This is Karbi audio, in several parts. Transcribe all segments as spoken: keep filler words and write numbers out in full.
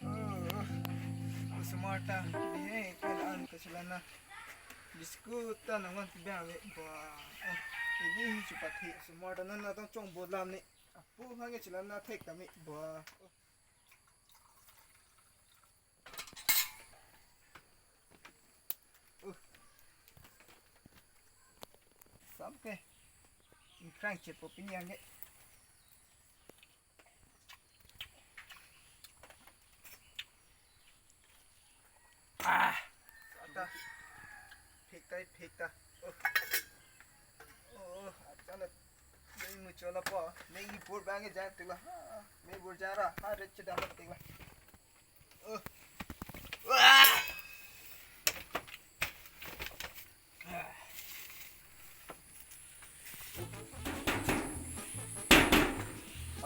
Oh, osomar ta, eh, kalan kachelang na. Biscuit ta nangvan pibang le, ba. Oh, pini hi chepathe, osomar ta non natong chongbolam ne. Apo hangke chelang na thek tame, ba. Oh. Uh. Samke. Ingkrang chetpo pini hangke. Ah. Ata. Phek ta, phek ta. Oh. Oh, achanak. Mei muchot lapo. Mei bor bang jang tik la. Ha, mei bor jang ra. Ha, ret chedam tik la. Oh. Wah.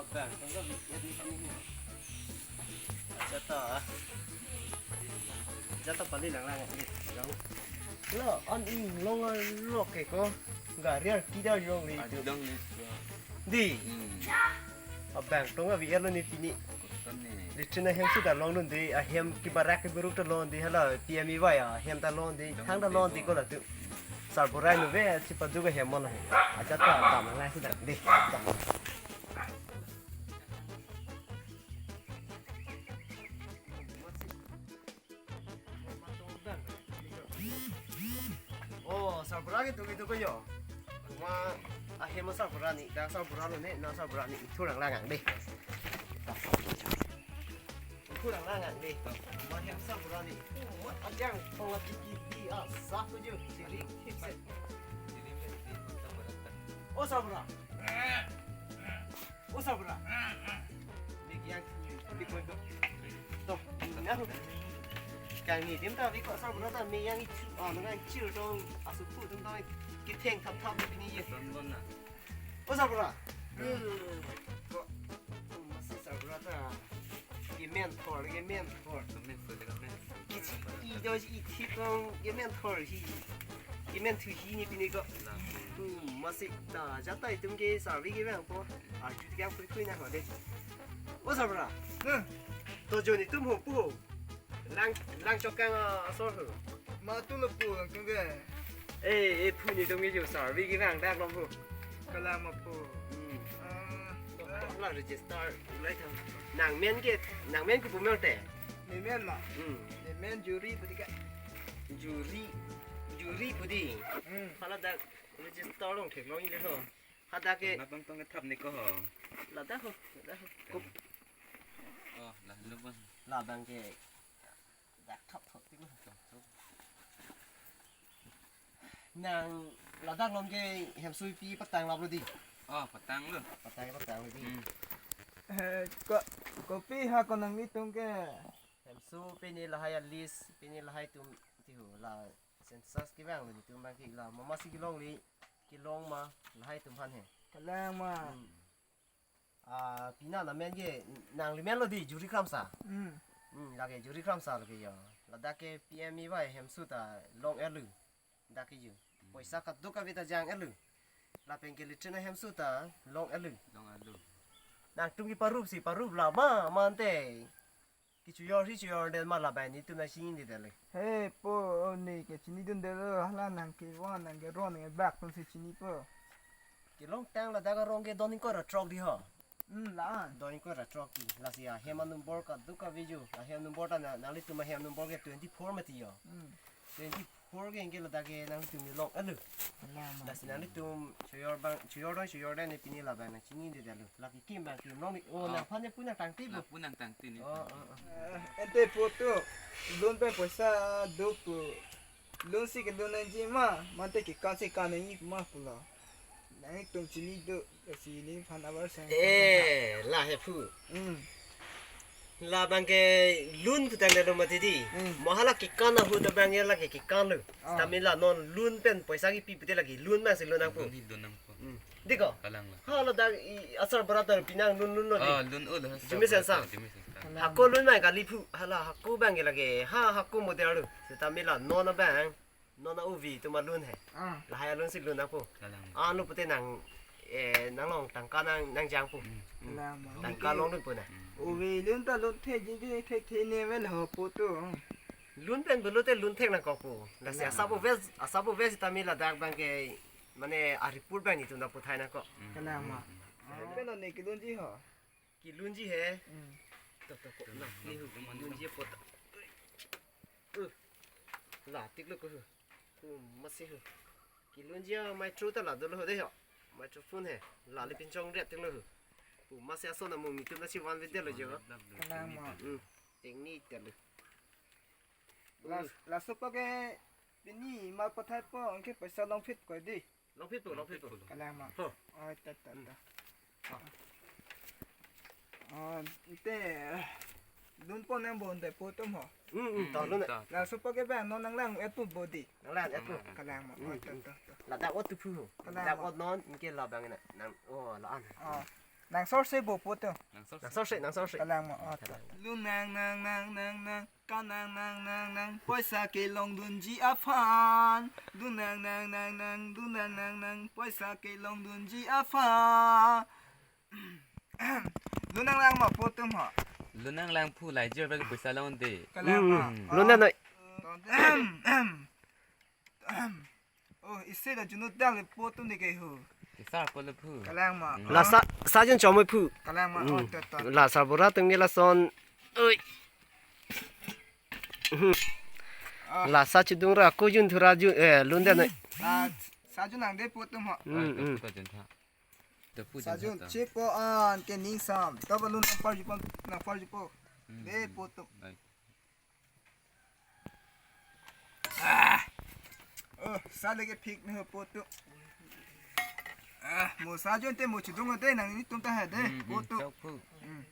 Abang, tanggal ni, ni, ni. Acha ta. Acha ta pali lang lang ni. Yang. Lo, an ing long lo ke ko. Gari ar kida jong ni tu. Adang ni. Di. Hmm. Abang tong avi elo ni pini. Kutan ni. Di china hem si ta long dun di, ahem kibarak kibaruk ta long di hala P M E Y ahem ta long di, thang ta long di ko la tu. Sarbura nu ve si padu ka hem mon he. Acha ta dam ngai si dam di. Dam. Oh, sarbura ke tu itu ko yo. Kuma ahem sarbura ni, dak sarbura lo ne, na sarbura ni itu lang lang deh. Itu lang lang deh. Ma hem sarbura ni. Oh, ajang pong ati ki di ah, satu je. Siri, hip set. Oh, sarbura. Oh, sarbura. Mik yang, mik koi ko. Toh, yang. Kang ni dim ta mik ko sarbura ta mik yang ichu, ah, nang ichu tong asupu tong tong kitheng thap thap ni ye. Don bon na. Oh, sarbura. Hmm. Ko, masi sarbura ta. Kemen thor, kemen thor. Kemen thor, kemen. Kichi i do i thi tong kemen thor hi. Kemen thu hi ni pini ko. Hmm, masi ta jata itum ke sarvi ke bang po. Arju ke pui pui na ko de. Oh, sarbura. Hmm. To jo ni tum ho pu ho. Lang, lang chokang asor ho. Ma tu lo pu lang tum ke. Eh, eh, phu ni tum ke jo sarvi ke bang dak long ho. Kalang ma pu. Hmm. Ah, la register. Nang men ke, nang men ke pu mel te. Ni men ma. Hmm. Ni men juri pu di ke. Juri, juri pu di. Hmm. Hala dak register long thek long ile ho. Hadak ke. Na tong tong ke thap ni ko ho. Ladak ho, ladak ho. Kup. Oh, la lo bon. Labang ke. Dak thap thap ti ko. Nang ladak long ke hemsui pi patang lap lo di. Oh, patang lo. Patang, patang lo di. Hmm. Eh, ko, kopi ha ko nanglitum ke. Hemsu pini lahai a list, pini lahai tum ti ho la census kevang lo nitum bang ke la mama si kelong li, kelong ma lahai tum han he. Kalang ma. Hmm. Ah, pini na men ke nangli men lo di juri kramsa. Hmm. Hmm, lake juri kramsa lake yo. Ladak ke P M E Y hemsu ta long elu. Dak ke yo. Poisa kaduk kave ta jang elu. Lapen ke litre na hemsu ta long elu. Long elu. Nangtum ke parup si parup la ma mante. Kichu yor hi chu yor den ma labang nitum na singin di dele. He po, o ni ke chinidun dele, hala nang ke wan, nang ke ron, nang ke bak tum si chinipo. Kelong tang ladak arong ke don ingkoi ra throk di ho. Hmm, la. Don ingkoi ra throk di. Lasi ahem a number kaduk kave yo. Ahem number ta na, nanglitum ahem number ke twenty four mati yo. Hmm. Twenty four ke anke ladak ke nangtum long elu. Kalang ma. Lasi nanglitum chu yor bang, chu yor dong, chu yor dong ne pini labang nang chingin di delu. Lake kim bang kim long ni. Oh, oh, nangphan ne pu nangtang ti lo. La pu nangtang ti ni. Oh, oh, oh. Eh, ente pu tu. Lun pen poisa duk pu. Lun si kelun nangji ma, mante kekan si kan nangji ma pulo. Nangtum chini do, si neliphan abar sang. Eh, la he pu. Hmm. Labang ke lun pu tang delo mati di. Hmm. Mo hala kekan ahut abang ya lake kekan lo. Ah. Tame la non lun pen poisa kepi pute lake lun ma si lun nangpo. Lun hi lun nangpo. Hmm. Di ko? Kalang la. Hala dak i asarbura ta pini nang lun lun lo di. Ah, lun o lo. Jumi sensa. Jumi sensa. Kalang. Hako lun ma kali pu. Hala hako bang ke lake. Ha hako model lo. Setame la non abang. Non a uvi tu ma lun he. Ah. Lahai alun si lun ako. Kalang. Anu pute nang Eh, nanglong tangka nang, nangjang pu. Hmm. Kalang ma. Tangka longdun pu na. Ove lun ta lun thekji, thekji ne vel ho po to. Lun pen bulu te lun thek nangkok pu. Lasi asap ove, asap ove sitame ladak abang ke, mane a-report abang netum ta puthai nangkok. Kalang ma. Pen ne kelunji ho. Kelunji he. Hmm. To, to, ko, na, ni hu, kelunji po ta. Uh. La, tik lo ko hu. Hu, masi hu. Kelunji a micro ta la dolo ho de ho. Microphone he. La le pinchong ret tik lo hu. Hu, masi ason amung netum ta si van ve det lo jo. Kalang ma. Hmm. Teknik ta lo. Las-, laso pa ke pini mal pathai po, anke paisa longphit ko di. Longphit po, longphit po. Kalang ma. Ho. Oh, ta, ta, ta. Oh, ante, lun po nang bon de po tum ho. Hmm, hmm, ta lun. Laso pa ke ba non nanglang-et pu bodi. Nanglang-et pu. Kalang ma. Oh, ta, ta, ta. Ladak ot tu phu ho. Kalang ma. Ladak ot non, anke labang na. Nang, oh, la-an. Oh. Nang sor se bo po tum. Nang sor se, nang sor se. Kalang ma. Oh, ta. Lun nang, nang, nang, nang, nang. Kanang nang nang nang, poisa kelongdunji aphan. Dun nang nang nang nang, dun nang nang nang, poisa kelongdunji aphan. Lun nanglang ma po tum ho. Lun nanglang phu lai jir bel poisa long de. Kalang ma. Hmm. Lun nang noi. Oh, isi da junut dal po tum ni ke hu. Kisar po le phu. Kalang ma. Hmm. La sa, sa jun chomoi phu. Kalang ma. Hmm. Oh, to, to. La sa bura tung ni lason. Oi. Hmm. Ah. La sa chedung ra ko jun thura jun, eh, lun de noi. La sa jun nang de po tum ho. Hmm, hmm. Ko jun tha. To phu jun tha. Sa jun che po an ke ning sam. To ba lun nang par ju po, nang par ju po. Hmm. De po tum. Baik. Ah. Oh, sa le ke phik me ho po tum. Ah, mo sa jun te mo chedung te nang netum ta ha de, hmm, po tum. Chok phu. Hmm.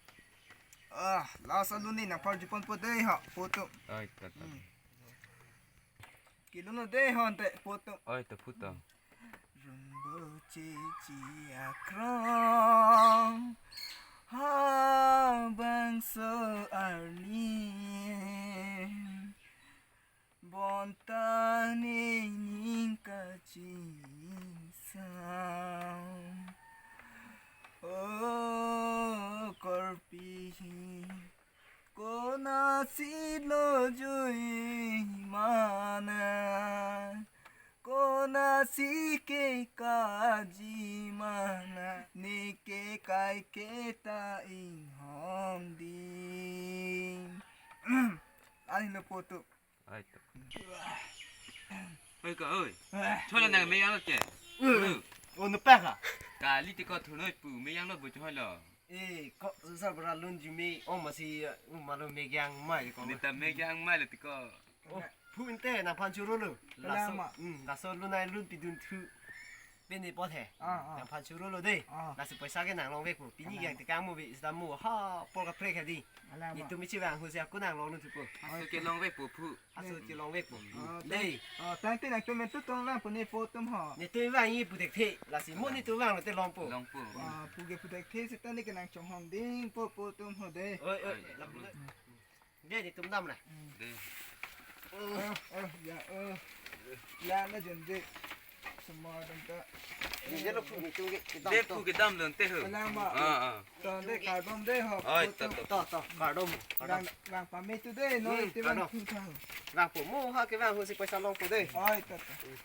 Ah, la sa lun ni nang par ju pon po de ha, po tum. Oi, ta, ta. Hmm. Kelun de ho ante po tum. Oi, ta phu ta. Rumbu chichi akrong habangso arni bonta nening kachingsam. O korpi, konatsi lojui mana, konatsi ke kaji mana, ne ke kai ke ta inghong ding. Ani lo po tum. Ai to. Oi ko, oi. Eh. Choi lo nang meyang lo ke. Eh. Oh, no pa ka. Kali ti ko thunoi pu meyang lo bu choi lo. Eh, ko sa bra lun ju me, oh, masi, uh, malo meyang mai ko. Ni ta meyang mai lo ti ko. Oh, phu inte nangphan churo lo. Kalang ma. Laso, hmm, laso lun ai lun pidun thu. Pini pot he. Ah, ah. Nangphan churo lo de. Ah. Lasi poisa ke nang longvek po. Pini kalang yang ma. Tekang mo be isda mo ha por kaprek he di. Kalang ma. Netum ichi vang hu si aku nang long nu thu po. Aso ke longvek po phu. Aso ke longvek po. Ah, dei. Ah, tang tin nangtum men tu tong lang po ne po tum ho. Netum vang i pu thekthe. Lasi mo netum vang lo te long po. Long po. Ah, pu ke pu thekthe seta ne ke nang chonghong ding po po tum ho de. Oi, oi, oi, lam po. Dei, netum dam na. Dei. Eh, eh, ya, eh. Ya, na jun dei. Semua dong ta. Dei, lo phu netum ke kedam. Dei, to. Phu kedam lon te ho. Kalang ma. Ah, ah. To, dei, kardom dei ho. Oi, to, to. To, to, kardom, kardom. Vang, vang pame tu dei, no, hmm, iti vang kardom. Phu ta ho. Vang po, mo ha ke vang ho si poisa long po dei. Oi, to, to. Hmm.